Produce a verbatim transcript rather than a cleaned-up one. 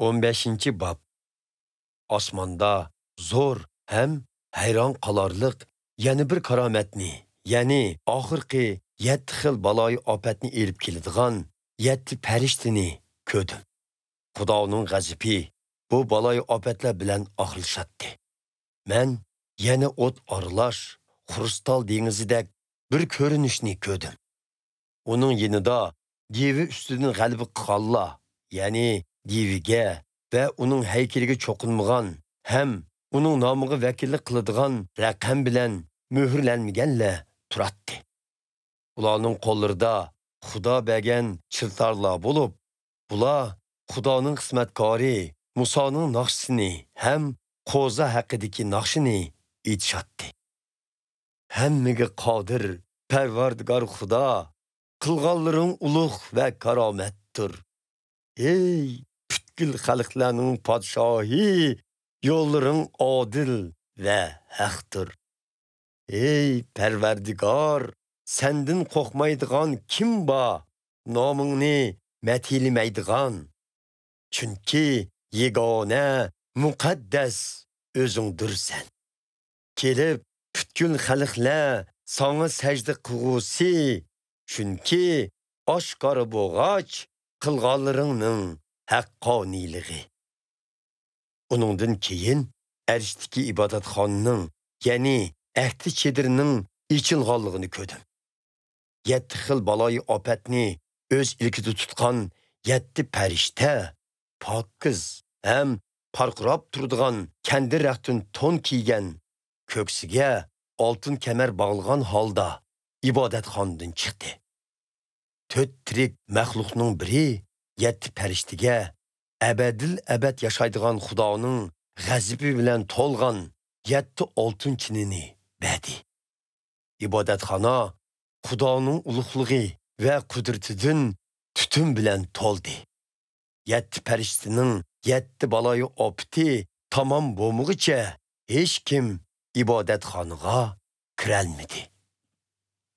ئون بەشىنچى باب. ئاسماندا زور ھەم ھەيران قالارلىق يەنە بىر كارامەتنى، يەنى ئاخىرقى يەتتە خىل بالايىئاپەتنى ئېلىپ كېلىدىغان يەتتە پەرىشتىنى كۆردۈم. خۇدانىڭ غەزىپى بۇ بالايىئاپەتلەر بىلەن ئاخىرلىشاتتى. مەن يەنە ئوت ئارىلاش خرۇستال دېڭىزىدەك بىر كۆرۈنۈشنى كۆردۈم. ئۇنىڭ يېنىدا دىۋى ئۈستىدىن غەلىبە قىلغانلار، يەنى دىۋىگە ۋە ئۇنىڭ ھەيكىلىگە چوقۇنمىغان ھەم ئۇنىڭ نامىغا ۋەكىللىك قىلىدىغان رەقەم بىلەن مۆھۈرلەنمىگەنلەر تۇراتتى. ئۇلارنىڭ قوللىرىدا خۇدا بەرگەن چىلتارلار بولۇپ، بۇلار خۇدانىڭ خىزمەتكارى مۇسانىڭ ناخشىسىنى ھەم قوزا ھەققىدىكى ناخشىنى ئېيتىشاتتى. ھەممىگە قادىر پەرۋەردىگار خۇدا، قىلغانلىرىڭ ئۇلۇغ ۋە كارامەتتۇر. ئەي پۈتكۈل خەلقلەرنىڭ پادىشاھى، يوللىرىڭ ئادىل ۋە ھەقتۇر. ئەي پەرۋەردىگار، سەندىن قورقمايدىغان كىم بار؟ نامىڭنى مەدھىيلىمەيدىغان. چۈنكى يېگانە، مۇقەددەس ئۆزۈڭدۈرسەن. كېلىپ پۈتكۈل خەلقلەر ساڭا سەجدە قىلغۇسى، چۈنكى ئاشكارا بولغاچ قىلغانلىرىڭنىڭ ھەققانىيلىقى. ئۇنىڭدىن كېيىن ئەرشتىكى ئىبادەتخانىنىڭ، يەنى ئەھدى چېدىرىنىڭ ئېچىلغانلىقىنى كۆردۈم. يەتتە خىل بالايىئاپەتنى ئۆز ئىلكىدە تۇتقان يەتتە پەرىشتە پاكىز ھەم پارقىراپ تۇرىدىغان كەندىر رەختتىن تون كىيگەن، كۆكسىگە ئالتۇن كەمەر باغلىغان ھالدا ئىبادەتخانىدىن چىقتى. تۆت تىرىك مەخلۇقنىڭ بىرى يەتتە پەرىشتىگە ئەبەدىل ئەبەد ياشايدىغان خۇدانىڭ غەزىپى بىلەن تولغان يەتتە ئالتۇن چىنىنى بەردى. ئىبادەتخانا خۇدانىڭ ئۇلۇغلۇقى ۋە قۇدرىتىدىن تۈتۈن بىلەن تولدى. يەتتە پەرىشتىنىڭ يەتتە بالايىئاپىتى تامام بولمىغۇچە ھېچكىم ئىبادەتخانىغا كىرەلمىدى.